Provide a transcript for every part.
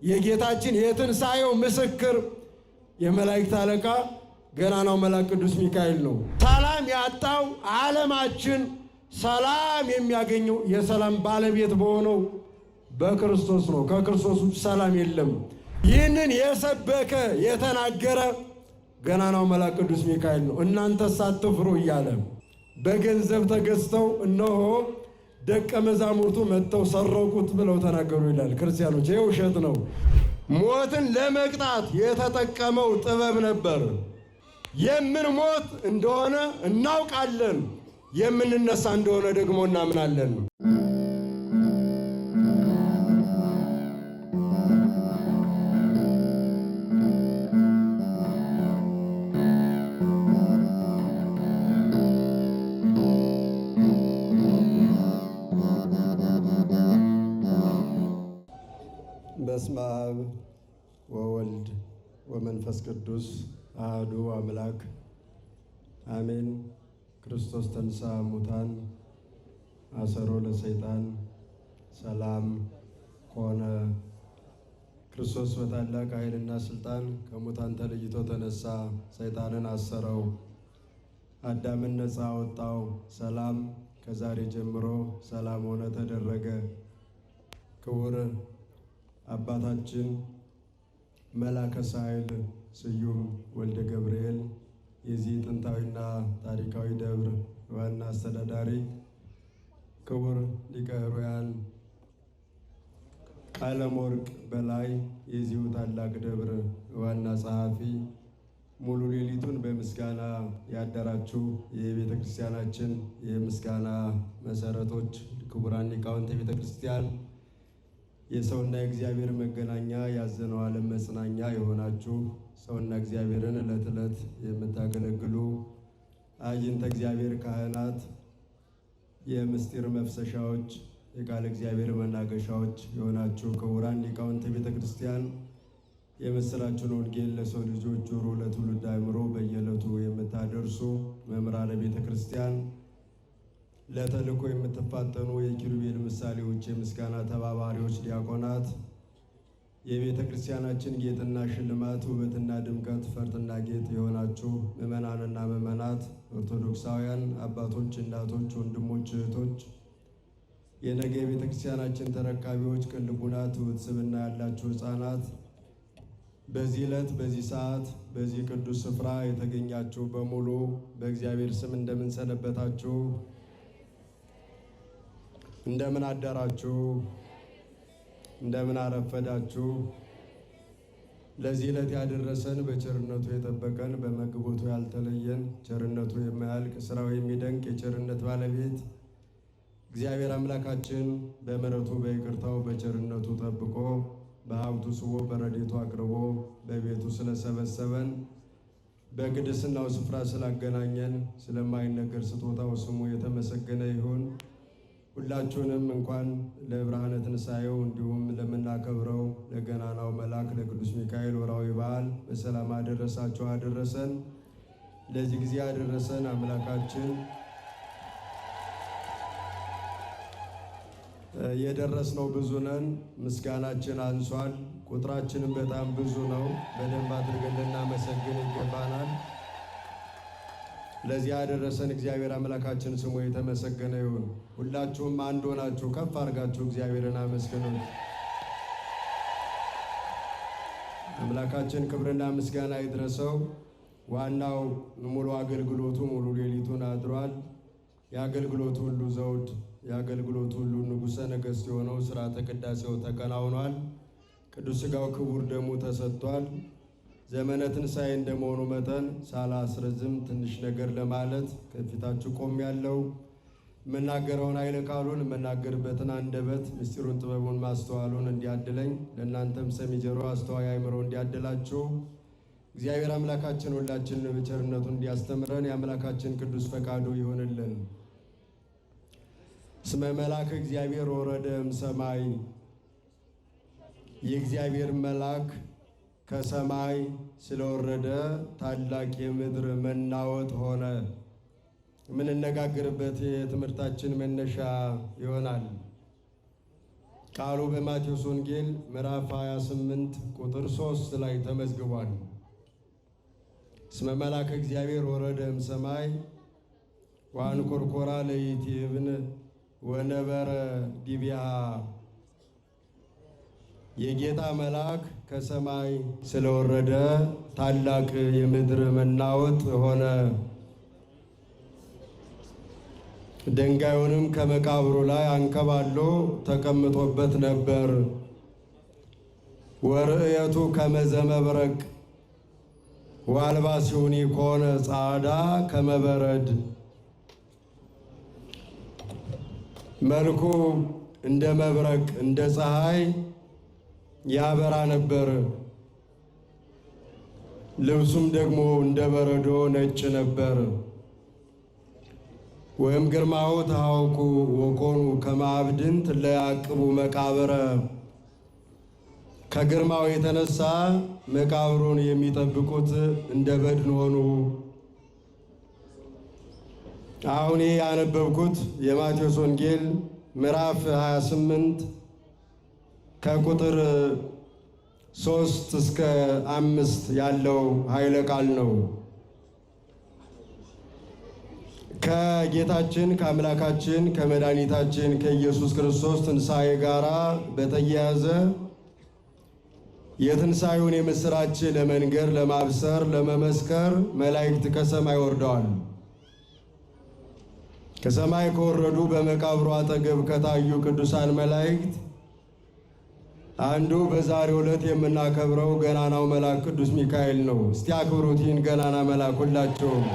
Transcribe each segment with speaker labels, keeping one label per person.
Speaker 1: የጌታችን የትንሣኤው ምስክር የመላእክት አለቃ ገናናው መልአክ ቅዱስ ሚካኤል ነው። ሰላም ያጣው ዓለማችን ሰላም የሚያገኘው የሰላም ባለቤት በሆነው በክርስቶስ ነው። ከክርስቶስ ውጭ ሰላም የለም። ይህንን የሰበከ የተናገረ ገናናው መልአክ ቅዱስ ሚካኤል ነው። እናንተ ሳትፍሩ እያለ በገንዘብ ተገዝተው እነሆ ደቀ መዛሙርቱ መጥተው ሰረቁት ብለው ተናገሩ ይላል ክርስቲያኖች። ይህ ውሸት ነው። ሞትን ለመቅጣት የተጠቀመው ጥበብ ነበር። የምንሞት እንደሆነ እናውቃለን፣ የምንነሳ እንደሆነ ደግሞ እናምናለን። በስመ አብ ወወልድ ወመንፈስ ቅዱስ አሐዱ አምላክ አሜን። ክርስቶስ ተንሥአ እሙታን አሰሮ ለሰይጣን ሰላም ኮነ። ክርስቶስ በታላቅ ኃይልና ስልጣን ከሙታን ተለይቶ ተነሳ፣ ሰይጣንን አሰረው፣ አዳምን ነፃ አወጣው። ሰላም ከዛሬ ጀምሮ ሰላም ሆነ ተደረገ። ክቡር አባታችን መላከ ሳይል ስዩም ወልደ ገብርኤል የዚህ ጥንታዊና ታሪካዊ ደብር ዋና አስተዳዳሪ፣ ክቡር ሊቀ ኅሩያን ቀለም ወርቅ በላይ የዚሁ ታላቅ ደብር ዋና ጸሐፊ፣ ሙሉ ሌሊቱን በምስጋና ያደራችሁ የቤተ ክርስቲያናችን የምስጋና መሰረቶች፣ ክቡራን ሊቃውንተ ቤተ ክርስቲያን፣ የሰውና የእግዚአብሔር መገናኛ ያዘነው ዓለም መጽናኛ የሆናችሁ ሰውና እግዚአብሔርን ዕለት ዕለት የምታገለግሉ አይንተ እግዚአብሔር ካህናት፣ የምስጢር መፍሰሻዎች፣ የቃል እግዚአብሔር መናገሻዎች የሆናችሁ ክቡራን ሊቃውንተ ቤተ ክርስቲያን፣ የምስራችን ወንጌል ለሰው ልጆች ጆሮ ለትውልድ አእምሮ በየዕለቱ የምታደርሱ መምህራነ ቤተ ክርስቲያን፣ ለተልእኮ የምትፋጠኑ የኪሩቤል ምሳሌዎች፣ የምስጋና ተባባሪዎች ዲያቆናት፣ የቤተ ክርስቲያናችን ጌጥና ሽልማት፣ ውበትና ድምቀት፣ ፈርጥና ጌጥ የሆናችሁ ምዕመናንና ምዕመናት፣ ኦርቶዶክሳውያን አባቶች፣ እናቶች፣ ወንድሞች፣ እህቶች፣ የነገ የቤተ ክርስቲያናችን ተረካቢዎች፣ ቅን ልቡና፣ ትሑት ስብዕና ያላችሁ ሕፃናት፣ በዚህ ዕለት በዚህ ሰዓት በዚህ ቅዱስ ስፍራ የተገኛችሁ በሙሉ በእግዚአብሔር ስም እንደምንሰነበታችሁ፣ እንደምን አደራችሁ፣ እንደምን አረፈዳችሁ። ለዚህ ዕለት ያደረሰን በቸርነቱ የጠበቀን በመግቦቱ ያልተለየን ቸርነቱ የማያልቅ ስራው የሚደንቅ የቸርነት ባለቤት እግዚአብሔር አምላካችን በምሕረቱ በይቅርታው በቸርነቱ ጠብቆ በሀብቱ ስቦ በረድኤቱ አቅርቦ በቤቱ ስለሰበሰበን በቅድስናው ስፍራ ስላገናኘን ስለማይነገር ስጦታው ስሙ የተመሰገነ ይሁን። ሁላችሁንም እንኳን ለብርሃነ ትንሣኤው እንዲሁም ለምናከብረው ለገናናው መልአክ ለቅዱስ ሚካኤል ወርሃዊ በዓል በሰላም አደረሳችሁ አደረሰን። ለዚህ ጊዜ አደረሰን አምላካችን። የደረስነው ብዙ ነን፣ ምስጋናችን አንሷል፣ ቁጥራችንም በጣም ብዙ ነው። በደንብ አድርገን ልናመሰግን ይገባናል። ለዚህ ያደረሰን እግዚአብሔር አምላካችን ስሙ የተመሰገነ ይሁን። ሁላችሁም አንድ ሆናችሁ ከፍ አድርጋችሁ እግዚአብሔርን አመስግኑት። አምላካችን ክብርና ምስጋና ይድረሰው። ዋናው ሙሉ አገልግሎቱ ሙሉ ሌሊቱን አድሯል። የአገልግሎቱ ሁሉ ዘውድ የአገልግሎቱ ሁሉ ንጉሠ ነገሥት የሆነው ሥርዓተ ቅዳሴው ተከናውኗል። ቅዱስ ሥጋው ክቡር ደሙ ተሰጥቷል። ዘመነ ትንሣኤ እንደመሆኑ መጠን ሳላስረዝም ትንሽ ነገር ለማለት ከፊታችሁ ቆም ያለው የምናገረውን ኃይለ ቃሉን የምናገርበትን አንደበት ምስጢሩን ጥበቡን ማስተዋሉን እንዲያድለኝ ለእናንተም ሰሚ ጆሮ አስተዋይ አእምሮ እንዲያድላችሁ እግዚአብሔር አምላካችን ሁላችንን በቸርነቱ እንዲያስተምረን የአምላካችን ቅዱስ ፈቃዱ ይሁንልን። እስመ መልአክ እግዚአብሔር ወረደ እምሰማይ፣ የእግዚአብሔር መልአክ ከሰማይ ስለወረደ ታላቅ የምድር መናወጥ ሆነ። የምንነጋገርበት የትምህርታችን መነሻ ይሆናል። ቃሉ በማቴዎስ ወንጌል ምዕራፍ 28 ቁጥር 3 ላይ ተመዝግቧል። እስመ መልአከ እግዚአብሔር ወረደ እምሰማይ ወአንኮርኮራ ለይእቲ እብን ወነበረ ዲቢሃ። የጌታ መልአክ ከሰማይ ስለወረደ ታላቅ የምድር መናወጥ ሆነ። ድንጋዩንም ከመቃብሩ ላይ አንከባሎ ተቀምጦበት ነበር። ወርእየቱ ከመ ዘመብረቅ ወአልባሲሁኒ ኮነ ጻዕዳ ከመበረድ። መልኩ እንደ መብረቅ እንደ ፀሐይ ያበራ ነበር። ልብሱም ደግሞ እንደ በረዶ ነጭ ነበር። ወይም ግርማው ተሐውኩ ወኮኑ ከመ አብድንት ለያቅቡ መቃብረ። ከግርማው የተነሳ መቃብሩን የሚጠብቁት እንደ በድን ሆኑ። አሁን ይህ ያነበብኩት የማቴዎስ ወንጌል ምዕራፍ 28 ከቁጥር 3 እስከ 5 ያለው ኃይለ ቃል ነው። ከጌታችን ከአምላካችን ከመድኃኒታችን ከኢየሱስ ክርስቶስ ትንሣኤ ጋራ በተያያዘ የትንሣኤውን የምሥራች ለመንገር፣ ለማብሰር፣ ለመመስከር መላእክት ከሰማይ ወርደዋል። ከሰማይ ከወረዱ በመቃብሩ አጠገብ ከታዩ ቅዱሳን መላእክት አንዱ በዛሬው ዕለት የምናከብረው ገናናው መልአክ ቅዱስ ሚካኤል ነው። እስቲ አክብሩት ይህን ገናና መልአክ ሁላችሁም።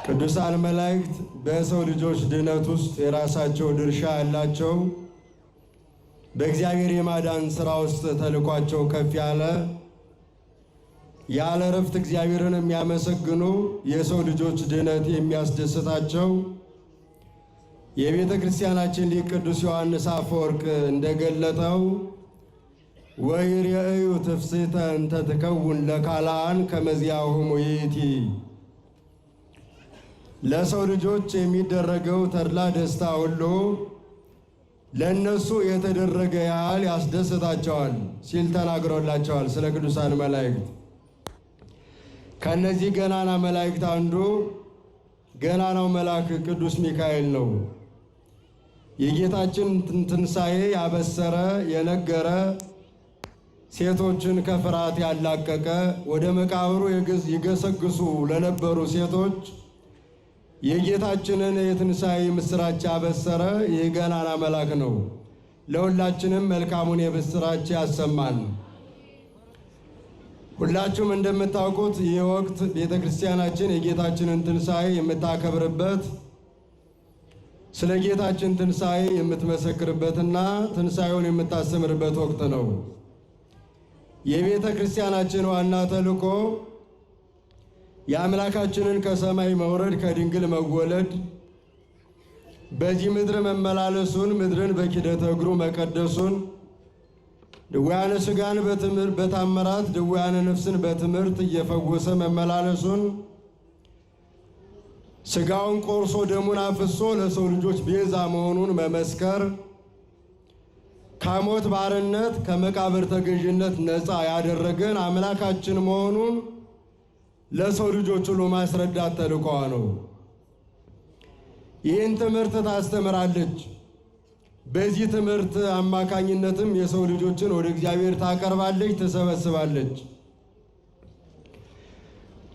Speaker 1: ቅዱሳን መላእክት በሰው ልጆች ድነት ውስጥ የራሳቸው ድርሻ ያላቸው፣ በእግዚአብሔር የማዳን ሥራ ውስጥ ተልኳቸው ከፍ ያለ፣ ያለ እረፍት እግዚአብሔርን የሚያመሰግኑ፣ የሰው ልጆች ድነት የሚያስደስታቸው፣ የቤተ ክርስቲያናችን ሊቅ ቅዱስ ዮሐንስ አፈወርቅ እንደገለጠው ወይሬእዩ ትፍስሕተ እንተ ትከውን ለካልአን ከመዚያሆሙ ይእቲ፣ ለሰው ልጆች የሚደረገው ተድላ ደስታ ሁሉ ለእነሱ የተደረገ ያህል ያስደስታቸዋል ሲል ተናግሮላቸዋል ስለ ቅዱሳን መላእክት። ከእነዚህ ገናና መላእክት አንዱ ገናናው መልአክ ቅዱስ ሚካኤል ነው። የጌታችን ትንሣኤ ያበሰረ፣ የነገረ፣ ሴቶችን ከፍርሃት ያላቀቀ፣ ወደ መቃብሩ ይገሰግሱ ለነበሩ ሴቶች የጌታችንን የትንሣኤ ምስራች ያበሰረ ይህ ገናና መልአክ ነው። ለሁላችንም መልካሙን የምስራች ያሰማን። ሁላችሁም እንደምታውቁት ይህ ወቅት ቤተ ክርስቲያናችን የጌታችንን ትንሣኤ የምታከብርበት፣ ስለ ጌታችን ትንሣኤ የምትመሰክርበትና ትንሣኤውን የምታስተምርበት ወቅት ነው። የቤተ ክርስቲያናችን ዋና ተልእኮ የአምላካችንን ከሰማይ መውረድ፣ ከድንግል መወለድ፣ በዚህ ምድር መመላለሱን፣ ምድርን በኪደተ እግሩ መቀደሱን፣ ድውያነ ሥጋን በታምራት ድውያነ ነፍስን በትምህርት እየፈወሰ መመላለሱን፣ ሥጋውን ቆርሶ ደሙን አፍሶ ለሰው ልጆች ቤዛ መሆኑን መመስከር፣ ከሞት ባርነት ከመቃብር ተገዥነት ነፃ ያደረገን አምላካችን መሆኑን ለሰው ልጆች ሁሉ ማስረዳት ተልእኮዋ ነው። ይህን ትምህርት ታስተምራለች። በዚህ ትምህርት አማካኝነትም የሰው ልጆችን ወደ እግዚአብሔር ታቀርባለች፣ ትሰበስባለች።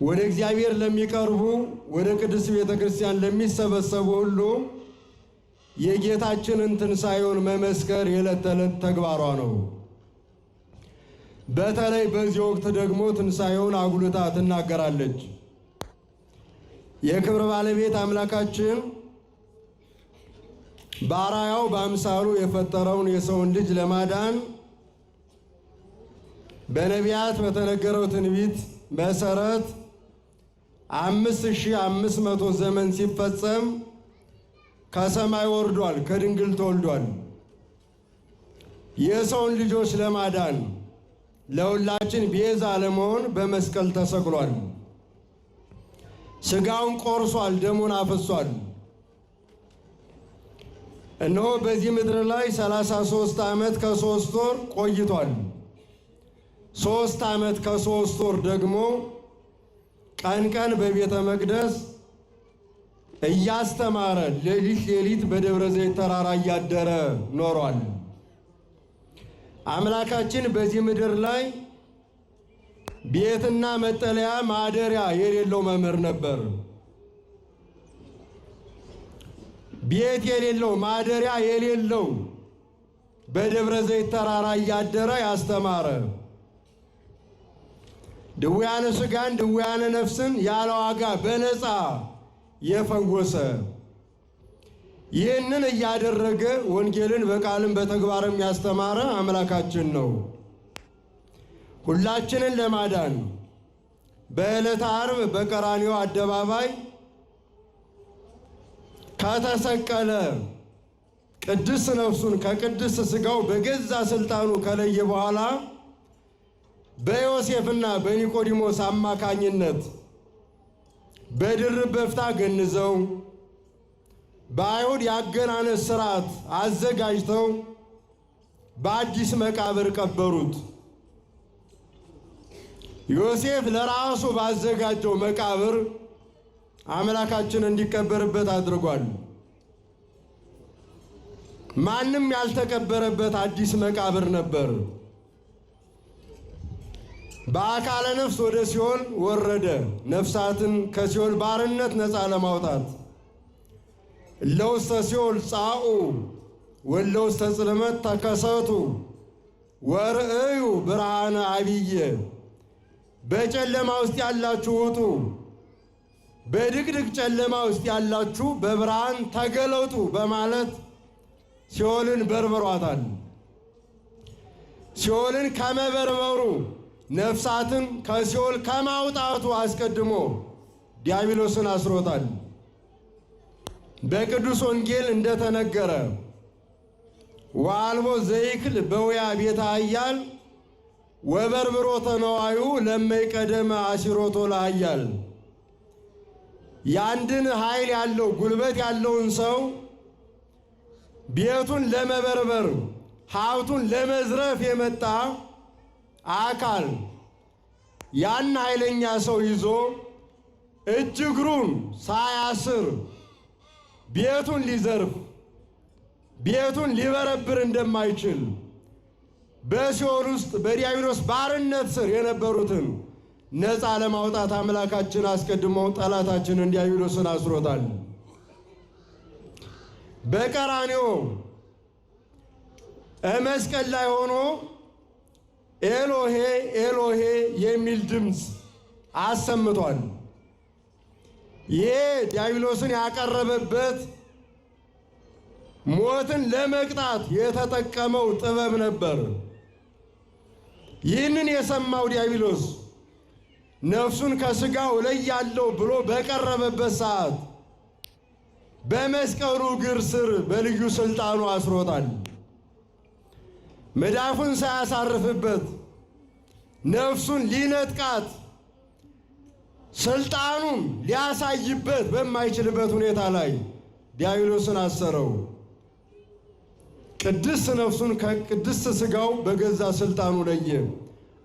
Speaker 1: ወደ እግዚአብሔር ለሚቀርቡ፣ ወደ ቅድስት ቤተ ክርስቲያን ለሚሰበሰቡ ሁሉ የጌታችንን ትንሣኤውን መመስከር የዕለት ተዕለት ተግባሯ ነው። በተለይ በዚህ ወቅት ደግሞ ትንሣኤውን አጉልታ ትናገራለች። የክብር ባለቤት አምላካችን በአርአያው በአምሳሉ የፈጠረውን የሰውን ልጅ ለማዳን በነቢያት በተነገረው ትንቢት መሰረት 5500 ዘመን ሲፈጸም ከሰማይ ወርዷል፣ ከድንግል ተወልዷል። የሰውን ልጆች ለማዳን ለሁላችን ቤዛ ለመሆን በመስቀል ተሰቅሏል። ሥጋውን ቆርሷል፣ ደሙን አፍሷል። እነሆ በዚህ ምድር ላይ 33 ዓመት ከ3 ወር ቆይቷል። 3 ዓመት ከ3 ወር ደግሞ ቀን ቀን በቤተ መቅደስ እያስተማረ ሌሊት ሌሊት በደብረ ዘይት ተራራ እያደረ ኖሯል። አምላካችን በዚህ ምድር ላይ ቤትና መጠለያ ማደሪያ የሌለው መምህር ነበር። ቤት የሌለው ማደሪያ የሌለው በደብረ ዘይት ተራራ እያደረ ያስተማረ ድውያነ ሥጋን ድውያነ ነፍስን ያለ ዋጋ በነፃ የፈወሰ ይህንን እያደረገ ወንጌልን በቃልም በተግባርም ያስተማረ አምላካችን ነው። ሁላችንን ለማዳን በዕለተ ዓርብ በቀራንዮ አደባባይ ከተሰቀለ ቅድስት ነፍሱን ከቅድስት ሥጋው በገዛ ሥልጣኑ ከለየ በኋላ በዮሴፍና በኒቆዲሞስ አማካኝነት በድርብ በፍታ ገንዘው በአይሁድ የአገናነዝ ሥርዓት አዘጋጅተው በአዲስ መቃብር ቀበሩት። ዮሴፍ ለራሱ ባዘጋጀው መቃብር አምላካችን እንዲቀበርበት አድርጓል። ማንም ያልተቀበረበት አዲስ መቃብር ነበር። በአካለ ነፍስ ወደ ሲኦል ወረደ፣ ነፍሳትን ከሲኦል ባርነት ነፃ ለማውጣት። እለውስተ ሲኦል ጻኡ ወለውስተ ጽልመት ተከሰቱ ወርእዩ ብርሃነ አብየ። በጨለማ ውስጥ ያላችሁ ውጡ፣ በድቅድቅ ጨለማ ውስጥ ያላችሁ በብርሃን ተገለጡ በማለት ሲኦልን በርብሯታል። ሲኦልን ከመበርበሩ ነፍሳትን ከሲኦል ከማውጣቱ አስቀድሞ ዲያብሎስን አስሮታል። በቅዱስ ወንጌል እንደተነገረ ወአልቦ ዘይክል በውያ ቤተ ኃያል ወበርብሮ ተነዋዩ ለመይቀደመ አሲሮቶ ለኃያል። የአንድን ኃይል ያለው ጉልበት ያለውን ሰው ቤቱን ለመበርበር ሀብቱን ለመዝረፍ የመጣ አካል ያን ኃይለኛ ሰው ይዞ እጅ እግሩን ሳያስር ቤቱን ሊዘርፍ ቤቱን ሊበረብር እንደማይችል በሲኦል ውስጥ በዲያብሎስ ባርነት ስር የነበሩትን ነፃ ለማውጣት አምላካችን አስቀድሞ ጠላታችንን ዲያብሎስን አስሮታል። በቀራንዮ መስቀል ላይ ሆኖ ኤሎሄ ኤሎሄ የሚል ድምፅ አሰምቷል። ይሄ ዲያብሎስን ያቀረበበት ሞትን ለመቅጣት የተጠቀመው ጥበብ ነበር። ይህንን የሰማው ዲያብሎስ ነፍሱን ከሥጋው እለያለሁ ብሎ በቀረበበት ሰዓት በመስቀሉ እግር ስር በልዩ ስልጣኑ አስሮታል። መዳፉን ሳያሳርፍበት ነፍሱን ሊነጥቃት ስልጣኑን ሊያሳይበት በማይችልበት ሁኔታ ላይ ዲያብሎስን አሰረው። ቅድስት ነፍሱን ከቅድስት ሥጋው በገዛ ስልጣኑ ለየ።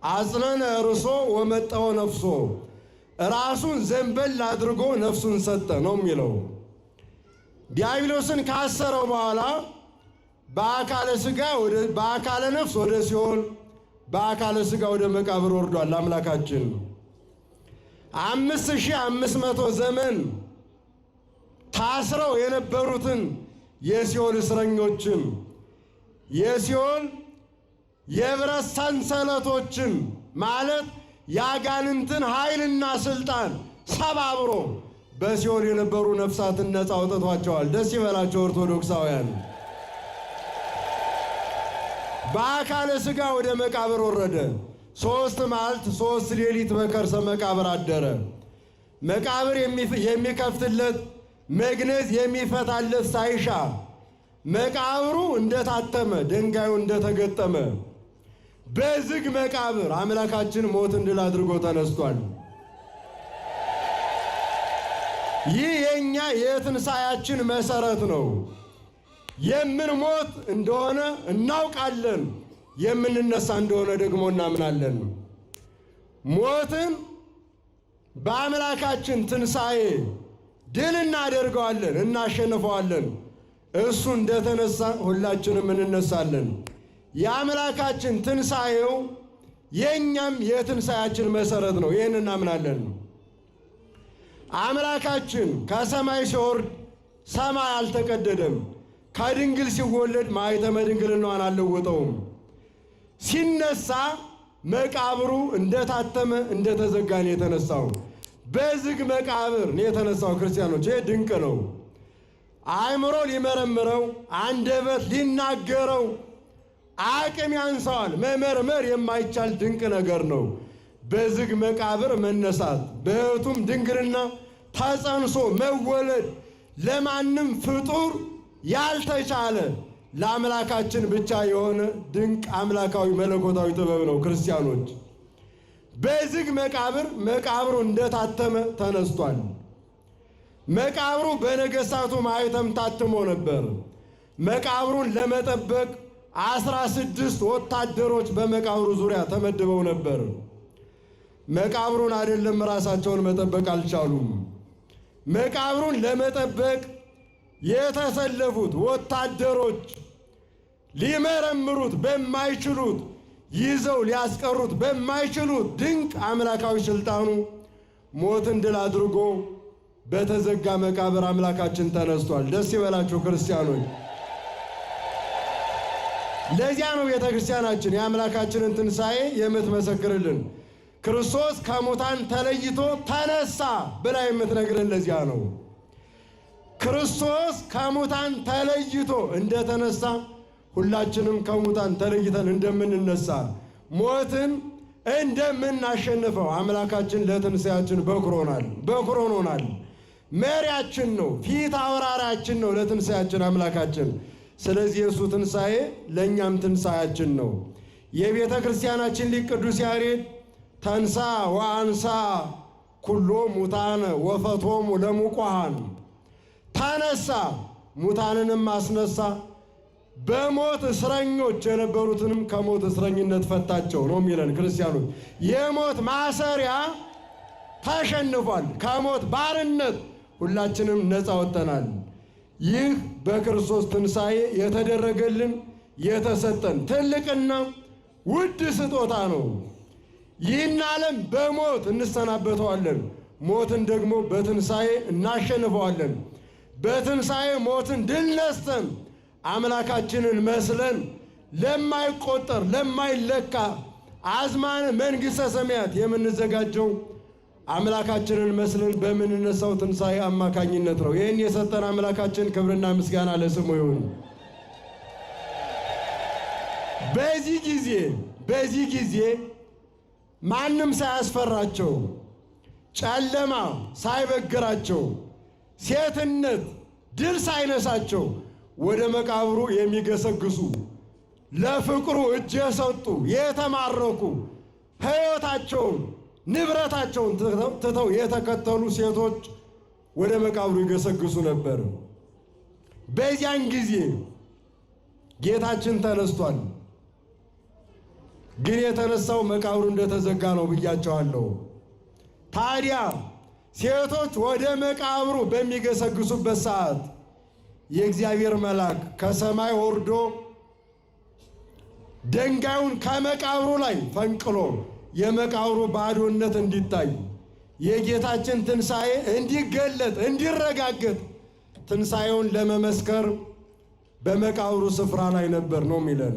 Speaker 1: አጽነነ ርሶ ወመጠወ ነፍሶ፣ ራሱን ዘንበል አድርጎ ነፍሱን ሰጠ ነው የሚለው። ዲያብሎስን ካሰረው በኋላ በአካለ ሥጋ በአካለ ነፍስ ወደ ሲኦል በአካለ ሥጋ ወደ መቃብር ወርዷል። አምላካችን 5500 ዘመን ታስረው የነበሩትን የሲኦል እስረኞችን የሲኦል የብረት ሰንሰለቶችን ማለት የአጋንንትን ኃይልና ስልጣን ሰባብሮ በሲኦል የነበሩ ነፍሳትን ነፃ አውጥቷቸዋል። ደስ ይበላቸው ኦርቶዶክሳውያን። በአካለ ሥጋ ወደ መቃብር ወረደ። 3 መዓልት 3 ሌሊት በከርሰ መቃብር አደረ። መቃብር የሚከፍትለት መግነዝ የሚፈታለት ሳይሻ መቃብሩ እንደታተመ ድንጋዩ እንደተገጠመ በዝግ መቃብር አምላካችን ሞትን ድል አድርጎ ተነስቷል። ይህ የኛ የትንሣኤያችን መሰረት ነው። የምንሞት እንደሆነ እናውቃለን፣ የምንነሳ እንደሆነ ደግሞ እናምናለን። ሞትን በአምላካችን ትንሣኤ ድል እናደርገዋለን፣ እናሸንፈዋለን። እሱ እንደተነሳ ሁላችንም እንነሳለን። የአምላካችን ትንሣኤው የእኛም የትንሣኤያችን መሠረት ነው። ይህን እናምናለን። አምላካችን ከሰማይ ሲወርድ ሰማይ አልተቀደደም። ከድንግል ሲወለድ ማኅተመ ድንግልናዋን አልለወጠውም። ሲነሳ መቃብሩ እንደታተመ እንደተዘጋ ነው የተነሳው። በዝግ መቃብር ነው የተነሳው። ክርስቲያኖች፣ ይህ ድንቅ ነው። አእምሮ ሊመረምረው አንደበት ሊናገረው አቅም ያንሰዋል። መመርመር የማይቻል ድንቅ ነገር ነው። በዝግ መቃብር መነሳት፣ በሕቱም ድንግልና ተጸንሶ መወለድ ለማንም ፍጡር ያልተቻለ ለአምላካችን ብቻ የሆነ ድንቅ አምላካዊ መለኮታዊ ጥበብ ነው። ክርስቲያኖች፣ በዝግ መቃብር መቃብሩ እንደታተመ ተነስቷል። መቃብሩ በነገሥታቱ ማኅተም ታትሞ ነበር። መቃብሩን ለመጠበቅ 16 ወታደሮች በመቃብሩ ዙሪያ ተመድበው ነበር። መቃብሩን አይደለም ራሳቸውን መጠበቅ አልቻሉም። መቃብሩን ለመጠበቅ የተሰለፉት ወታደሮች ሊመረምሩት በማይችሉት፣ ይዘው ሊያስቀሩት በማይችሉት ድንቅ አምላካዊ ስልጣኑ ሞትን ድል አድርጎ በተዘጋ መቃብር አምላካችን ተነስቷል። ደስ ይበላችሁ ክርስቲያኖች። ለዚያ ነው ቤተ ክርስቲያናችን የአምላካችንን ትንሣኤ የምትመሰክርልን። ክርስቶስ ከሙታን ተለይቶ ተነሳ ብላ የምትነግርን ለዚያ ነው። ክርስቶስ ከሙታን ተለይቶ እንደተነሳ ሁላችንም ከሙታን ተለይተን እንደምንነሳ፣ ሞትን እንደምናሸንፈው አምላካችን ለትንሣኤያችን በኩሮናል በኩሮኖናል። መሪያችን ነው፣ ፊት አውራሪያችን ነው ለትንሣኤያችን አምላካችን። ስለዚህ የእሱ ትንሣኤ ለእኛም ትንሣኤያችን ነው። የቤተ ክርስቲያናችን ሊቅ ቅዱስ ያሬድ ተንሳ ወአንሳ ኩሎ ሙታነ ወፈቶሙ ለሙቋሃን፣ ተነሳ ሙታንንም አስነሳ፣ በሞት እስረኞች የነበሩትንም ከሞት እስረኝነት ፈታቸው ነው የሚለን። ክርስቲያኖች፣ የሞት ማሰሪያ ተሸንፏል። ከሞት ባርነት ሁላችንም ነፃ ወጥተናል። ይህ በክርስቶስ ትንሣኤ የተደረገልን የተሰጠን ትልቅና ውድ ስጦታ ነው። ይህን ዓለም በሞት እንሰናበተዋለን፣ ሞትን ደግሞ በትንሣኤ እናሸንፈዋለን። በትንሣኤ ሞትን ድል ነስተን አምላካችንን መስለን ለማይቆጠር ለማይለካ አዝማነ መንግሥተ ሰማያት የምንዘጋጀው አምላካችንን መስለን በምንነሳው ትንሣኤ አማካኝነት ነው። ይህን የሰጠን አምላካችን ክብርና ምስጋና ለስሙ ይሁን። በዚህ ጊዜ ማንም ሳያስፈራቸው፣ ጨለማ ሳይበግራቸው፣ ሴትነት ድል ሳይነሳቸው ወደ መቃብሩ የሚገሰግሱ፣ ለፍቅሩ እጅ የሰጡ፣ የተማረኩ፣ ሕይወታቸውን ንብረታቸውን ትተው የተከተሉ ሴቶች ወደ መቃብሩ ይገሰግሱ ነበር። በዚያን ጊዜ ጌታችን ተነስቷል። ግን የተነሳው መቃብሩ እንደተዘጋ ነው ብያቸዋለሁ። ታዲያ ሴቶች ወደ መቃብሩ በሚገሰግሱበት ሰዓት የእግዚአብሔር መልአክ ከሰማይ ወርዶ ድንጋዩን ከመቃብሩ ላይ ፈንቅሎ የመቃብሩ ባዶነት እንዲታይ፣ የጌታችን ትንሣኤ እንዲገለጥ፣ እንዲረጋገጥ ትንሣኤውን ለመመስከር በመቃብሩ ስፍራ ላይ ነበር ነው የሚለን።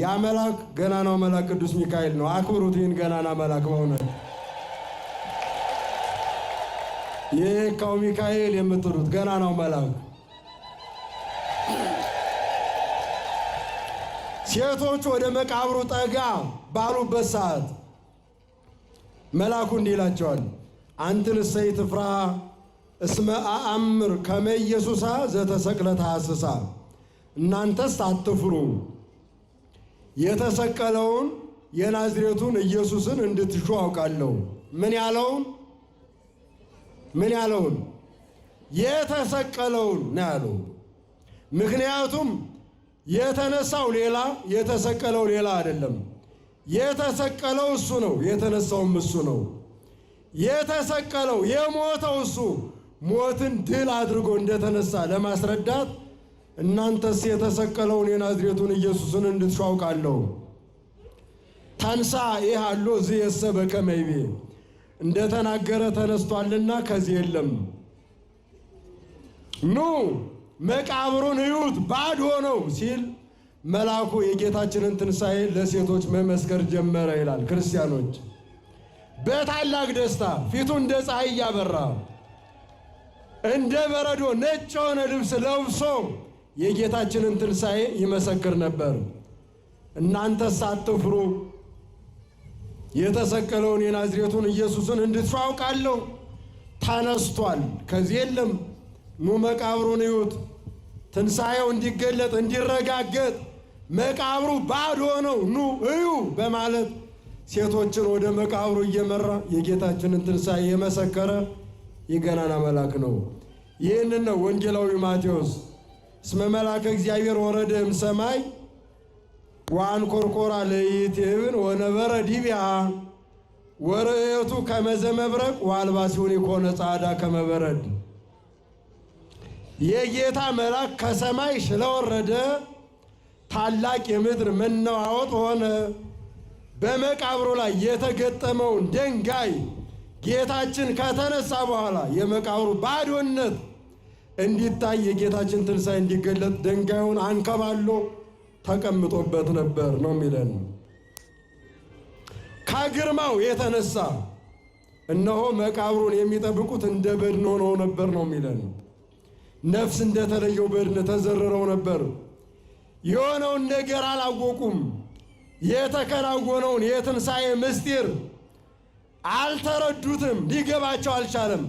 Speaker 1: ያ መልአክ ገናናው መልአክ ቅዱስ ሚካኤል ነው። አክብሩት ይህን ገናና መልአክ። በእውነት የየካው ሚካኤል የምትሉት ገናናው መልአክ። ሴቶች ወደ መቃብሩ ጠጋ ባሉበት ሰዓት መልአኩ እንዲህ ይላቸዋል፣ አንትንሰ ኢትፍርሃ፣ እስመ አአምር ከመ ኢየሱሳ ዘተሰቅለ ተሐስሳ። እናንተስ አትፍሩ፣ የተሰቀለውን የናዝሬቱን ኢየሱስን እንድትሹ አውቃለሁ። ምን ያለውን? ምን ያለውን? የተሰቀለውን ነው ያለው። ምክንያቱም የተነሳው ሌላ የተሰቀለው ሌላ አይደለም። የተሰቀለው እሱ ነው፣ የተነሳውም እሱ ነው። የተሰቀለው የሞተው እሱ ሞትን ድል አድርጎ እንደተነሳ ለማስረዳት እናንተስ የተሰቀለውን የናዝሬቱን ኢየሱስን እንድትሹ አውቃለሁ። ተንሳ ይሃሎ ዝየሰ በከመ ይቤ እንደተናገረ ተነስቷልና ከዚህ የለም። ኑ መቃብሩን እዩት ባዶ ነው ሲል መልአኩ የጌታችንን ትንሣኤ ለሴቶች መመስከር ጀመረ ይላል። ክርስቲያኖች በታላቅ ደስታ ፊቱ እንደ ፀሐይ እያበራ እንደ በረዶ ነጭ የሆነ ልብስ ለብሶ የጌታችንን ትንሣኤ ይመሰክር ነበር። እናንተስ አትፍሩ፣ የተሰቀለውን የናዝሬቱን ኢየሱስን እንድትሹ አውቃለሁ። ተነስቷል፣ ከዚህ የለም። ኑ መቃብሩን እዩት። ትንሣኤው እንዲገለጥ እንዲረጋገጥ መቃብሩ ባዶ ነው፣ ኑ እዩ በማለት ሴቶችን ወደ መቃብሩ እየመራ የጌታችንን ትንሣኤ የመሰከረ የገናና መልአክ ነው። ይህንን ነው ወንጌላዊ ማቴዎስ እስመ መልአከ እግዚአብሔር ወረደ እምሰማይ ወአንኮርኮራ ለይእቲ እብን ወነበረ ዲቢያ ወርእየቱ ከመ ዘመብረቅ ወአልባሲሁኒ ኮነ ጻዕዳ ከመ በረድ። የጌታ መልአክ ከሰማይ ስለወረደ ታላቅ የምድር መነዋወጥ ሆነ። በመቃብሩ ላይ የተገጠመውን ድንጋይ ጌታችን ከተነሳ በኋላ የመቃብሩ ባዶነት እንዲታይ የጌታችን ትንሣኤ እንዲገለጥ ድንጋዩን አንከባሎ ተቀምጦበት ነበር ነው የሚለን። ከግርማው የተነሳ እነሆ መቃብሩን የሚጠብቁት እንደ በድን ሆነው ነበር ነው የሚለን። ነፍስ እንደተለየው በድን ተዘርረው ነበር። የሆነውን ነገር አላወቁም። የተከናወነውን የትንሣኤ ምስጢር አልተረዱትም። ሊገባቸው አልቻለም።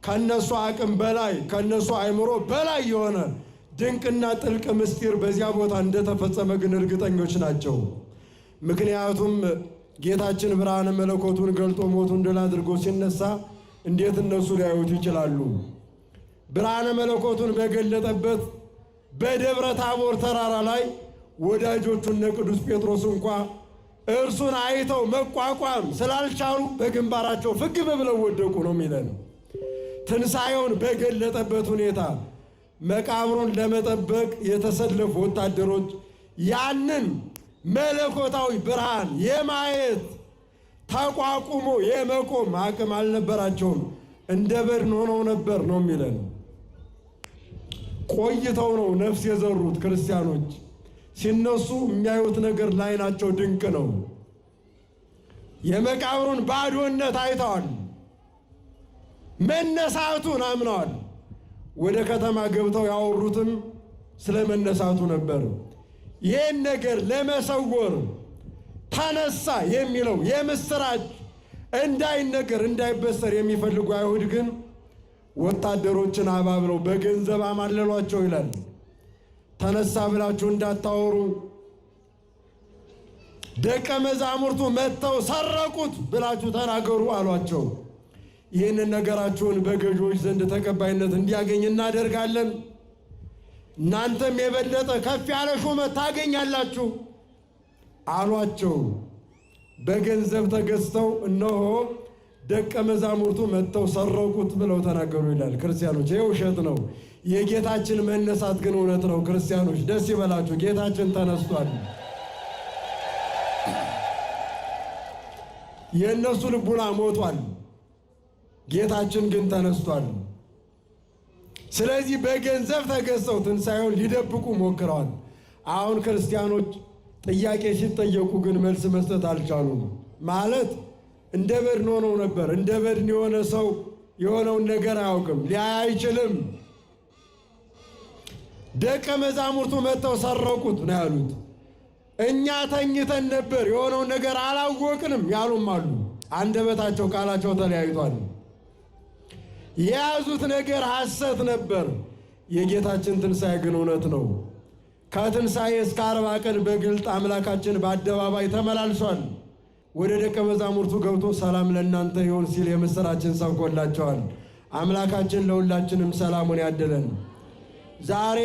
Speaker 1: ከነሱ አቅም በላይ ከነሱ አእምሮ በላይ የሆነ ድንቅና ጥልቅ ምስጢር በዚያ ቦታ እንደተፈጸመ ግን እርግጠኞች ናቸው። ምክንያቱም ጌታችን ብርሃነ መለኮቱን ገልጦ ሞቱን ድል አድርጎ ሲነሳ እንዴት እነሱ ሊያዩት ይችላሉ? ብርሃነ መለኮቱን በገለጠበት በደብረ ታቦር ተራራ ላይ ወዳጆቹ እነ ቅዱስ ጴጥሮስ እንኳ እርሱን አይተው መቋቋም ስላልቻሉ በግንባራቸው ፍግም ብለው ወደቁ ነው የሚለን። ትንሣኤውን በገለጠበት ሁኔታ መቃብሩን ለመጠበቅ የተሰለፉ ወታደሮች ያንን መለኮታዊ ብርሃን የማየት ተቋቁሞ የመቆም አቅም አልነበራቸውም። እንደ በድን ሆነው ነበር ነው የሚለን። ቆይተው ነው ነፍስ የዘሩት ክርስቲያኖች። ሲነሱ የሚያዩት ነገር ለዓይናቸው ድንቅ ነው። የመቃብሩን ባዶነት አይተዋል። መነሳቱን አምነዋል። ወደ ከተማ ገብተው ያወሩትም ስለ መነሳቱ ነበር። ይህን ነገር ለመሰወር ተነሳ የሚለው የምስራች እንዳይነገር እንዳይበሰር የሚፈልጉ አይሁድ ግን ወታደሮችን አባብለው በገንዘብ አማለሏቸው ይላል። ተነሳ ብላችሁ እንዳታወሩ ደቀ መዛሙርቱ መጥተው ሰረቁት ብላችሁ ተናገሩ አሏቸው። ይህንን ነገራችሁን በገዢዎች ዘንድ ተቀባይነት እንዲያገኝ እናደርጋለን፣ እናንተም የበለጠ ከፍ ያለ ሹመት ታገኛላችሁ አሏቸው። በገንዘብ ተገዝተው እነሆ ደቀ መዛሙርቱ መጥተው ሰረቁት ብለው ተናገሩ ይላል። ክርስቲያኖች፣ ይህ ውሸት ነው። የጌታችን መነሳት ግን እውነት ነው። ክርስቲያኖች ደስ ይበላችሁ፣ ጌታችን ተነስቷል። የእነሱ ልቡና ሞቷል፣ ጌታችን ግን ተነስቷል። ስለዚህ በገንዘብ ተገዝተው ትንሣኤውን ሊደብቁ ሞክረዋል። አሁን ክርስቲያኖች ጥያቄ ሲጠየቁ ግን መልስ መስጠት አልቻሉም። ማለት እንደ በድን ሆነው ነበር። እንደ በድን የሆነ ሰው የሆነውን ነገር አያውቅም፣ ሊያይ አይችልም። ደቀ መዛሙርቱ መጥተው ሰረቁት ነው ያሉት። እኛ ተኝተን ነበር የሆነውን ነገር አላወቅንም ያሉም አሉ። አንደበታቸው ቃላቸው ተለያይቷል። የያዙት ነገር ሐሰት ነበር። የጌታችን ትንሣኤ ግን እውነት ነው። ከትንሣኤ እስከ 40 ቀን በግልጥ አምላካችን በአደባባይ ተመላልሷል። ወደ ደቀ መዛሙርቱ ገብቶ ሰላም ለእናንተ ይሁን ሲል የምሥራችን ሰብኮላቸዋል። አምላካችን ለሁላችንም ሰላሙን ያድለን። ዛሬ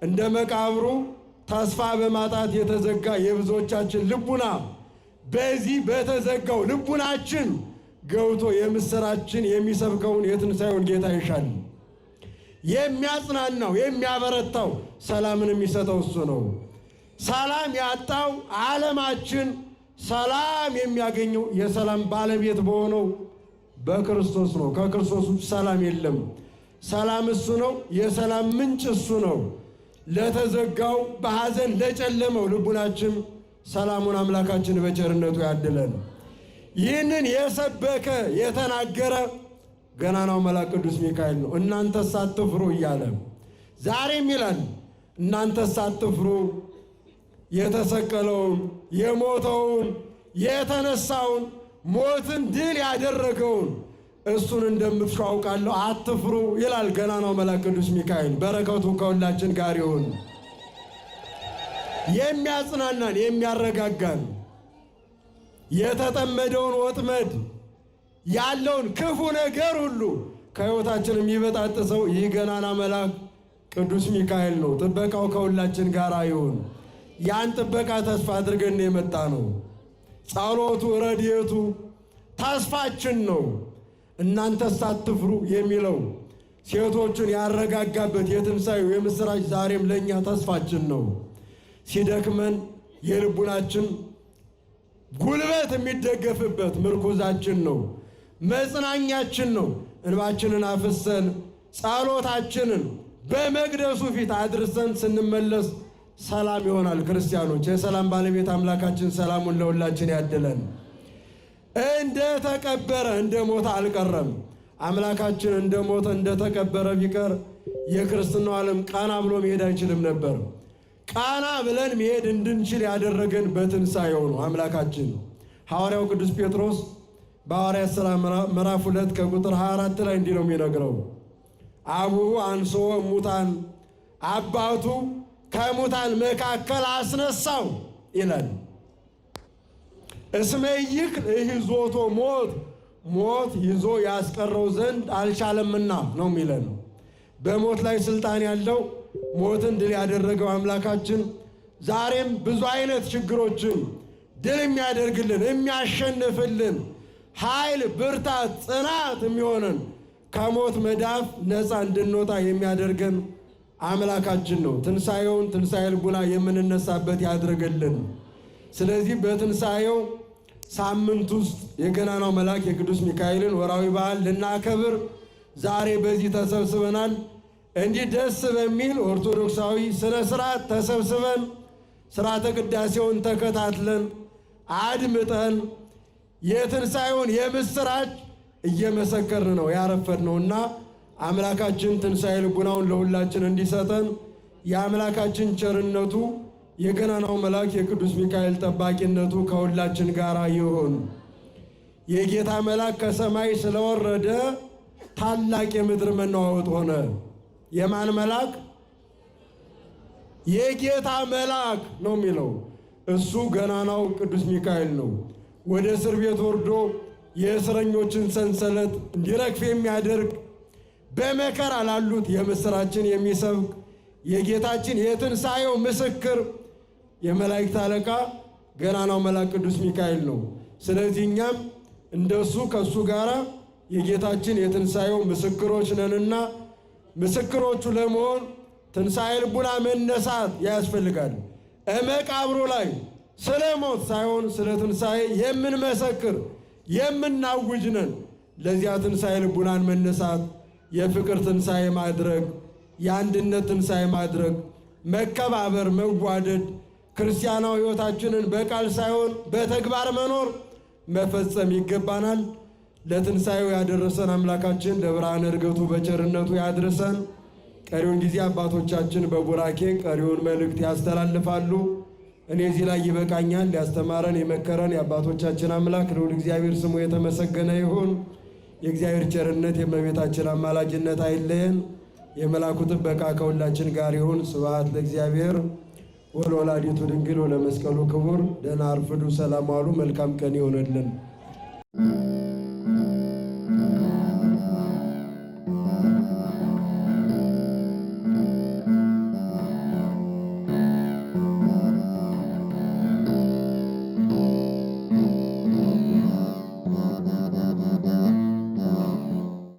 Speaker 1: እንደ መቃብሩ ተስፋ በማጣት የተዘጋ የብዙዎቻችን ልቡና በዚህ በተዘጋው ልቡናችን ገብቶ የምስራችን የሚሰብከውን የትንሣኤውን ጌታ ይሻል። የሚያጽናናው የሚያበረታው ሰላምን የሚሰጠው እሱ ነው። ሰላም ያጣው ዓለማችን ሰላም የሚያገኘው የሰላም ባለቤት በሆነው በክርስቶስ ነው። ከክርስቶስ ሰላም የለም። ሰላም እሱ ነው። የሰላም ምንጭ እሱ ነው። ለተዘጋው በሐዘን ለጨለመው ልቡናችን ሰላሙን አምላካችን በቸርነቱ ያድለን። ይህንን የሰበከ የተናገረ ገናናው መልአክ ቅዱስ ሚካኤል ነው። እናንተ ሳትፍሩ እያለ ዛሬም ይላል፣ እናንተ ሳትፍሩ የተሰቀለውን የሞተውን የተነሳውን ሞትን ድል ያደረገውን እሱን እንደምትሹ አውቃለሁ፣ አትፍሩ ይላል ገናናው መልአክ ቅዱስ ሚካኤል። በረከቱ ከሁላችን ጋር ይሁን። የሚያጽናናን የሚያረጋጋን የተጠመደውን ወጥመድ ያለውን ክፉ ነገር ሁሉ ከሕይወታችን የሚበጣጥሰው ይህ ገናና መልአክ ቅዱስ ሚካኤል ነው። ጥበቃው ከሁላችን ጋር ይሁን። ያን ጥበቃ ተስፋ አድርገን የመጣ ነው። ጸሎቱ፣ ረድኤቱ ተስፋችን ነው። እናንተስ አትፍሩ የሚለው ሴቶቹን ያረጋጋበት የትንሣኤው የምሥራች ዛሬም ለእኛ ተስፋችን ነው። ሲደክመን የልቡናችን ጉልበት የሚደገፍበት ምርኩዛችን ነው፣ መጽናኛችን ነው። እንባችንን አፍሰን ጸሎታችንን በመቅደሱ ፊት አድርሰን ስንመለስ ሰላም ይሆናል። ክርስቲያኖች፣ የሰላም ባለቤት አምላካችን ሰላሙን ለሁላችን ያድለን። እንደ ተቀበረ እንደ ሞተ አልቀረም። አምላካችን እንደ ሞተ እንደ ተቀበረ ቢቀር የክርስትናው ዓለም ቀና ብሎ መሄድ አይችልም ነበር። ቀና ብለን መሄድ እንድንችል ያደረገን በትንሣኤው ነው አምላካችን። ሐዋርያው ቅዱስ ጴጥሮስ በሐዋርያት ሥራ ምዕራፍ 2 ከቁጥር 24 ላይ እንዲህ ነው የሚነግረው፣ አቡሁ አንሥኦ እሙታን፣ አባቱ ከሙታን መካከል አስነሳው ይላል። እስመ ይክል ይዞቶ ሞት፣ ሞት ይዞ ያስቀረው ዘንድ አልቻለምና ነው የሚለን። በሞት ላይ ስልጣን ያለው ሞትን ድል ያደረገው አምላካችን ዛሬም ብዙ አይነት ችግሮችን ድል የሚያደርግልን የሚያሸንፍልን ኃይል፣ ብርታት፣ ጽናት የሚሆነን ከሞት መዳፍ ነፃ እንድንወጣ የሚያደርገን አምላካችን ነው። ትንሣኤውን ትንሣኤ ልቡና የምንነሳበት ያድርግልን። ስለዚህ በትንሣኤው ሳምንት ውስጥ የገናናው መልአክ የቅዱስ ሚካኤልን ወራዊ በዓል ልናከብር ዛሬ በዚህ ተሰብስበናል። እንዲህ ደስ በሚል ኦርቶዶክሳዊ ስነ ስርዓት ተሰብስበን ስርዓተ ቅዳሴውን ተከታትለን አድምጠን የትንሣኤውን የምስራች እየመሰከርን ነው ያረፈድነውና አምላካችን ትንሣኤ ልቡናውን ለሁላችን እንዲሰጠን የአምላካችን ቸርነቱ የገናናው መልአክ የቅዱስ ሚካኤል ጠባቂነቱ ከሁላችን ጋር ይሁን። የጌታ መልአክ ከሰማይ ስለወረደ ታላቅ የምድር መነዋወጥ ሆነ። የማን መልአክ? የጌታ መልአክ ነው የሚለው። እሱ ገናናው ቅዱስ ሚካኤል ነው። ወደ እስር ቤት ወርዶ የእስረኞችን ሰንሰለት እንዲረግፍ የሚያደርግ በመከራ ላሉት የምስራችን የሚሰብክ የጌታችን የትንሣኤው ምስክር የመላእክት አለቃ ገናናው መልአክ ቅዱስ ሚካኤል ነው። ስለዚህ እኛም እንደሱ ከእሱ ጋር የጌታችን የትንሣኤው ምስክሮች ነንና ምስክሮቹ ለመሆን ትንሣኤ ልቡና መነሳት ያስፈልጋል። እመቃብሩ ላይ ስለ ሞት ሳይሆን ስለ ትንሣኤ የምንመሰክር የምናውጅ ነን። ለዚያ ትንሣኤ ልቡናን መነሳት የፍቅር ትንሣኤ ማድረግ፣ የአንድነት ትንሣኤ ማድረግ፣ መከባበር፣ መዋደድ፣ ክርስቲያናዊ ሕይወታችንን በቃል ሳይሆን በተግባር መኖር መፈጸም ይገባናል። ለትንሣኤው ያደረሰን አምላካችን ለብርሃነ ዕርገቱ በቸርነቱ ያድርሰን። ቀሪውን ጊዜ አባቶቻችን በቡራኬ ቀሪውን መልእክት ያስተላልፋሉ። እኔ እዚህ ላይ ይበቃኛል። ያስተማረን የመከረን የአባቶቻችን አምላክ ልዑል እግዚአብሔር ስሙ የተመሰገነ ይሁን። የእግዚአብሔር ቸርነት የእመቤታችን አማላጅነት አይለየን። የመላኩ ጥበቃ ከሁላችን ጋር ይሁን። ስብሐት ለእግዚአብሔር ወለወላዲቱ ድንግል ወለመስቀሉ ክቡር። ደህና አርፍዱ። ሰላም ዋሉ። መልካም ቀን ይሆንልን።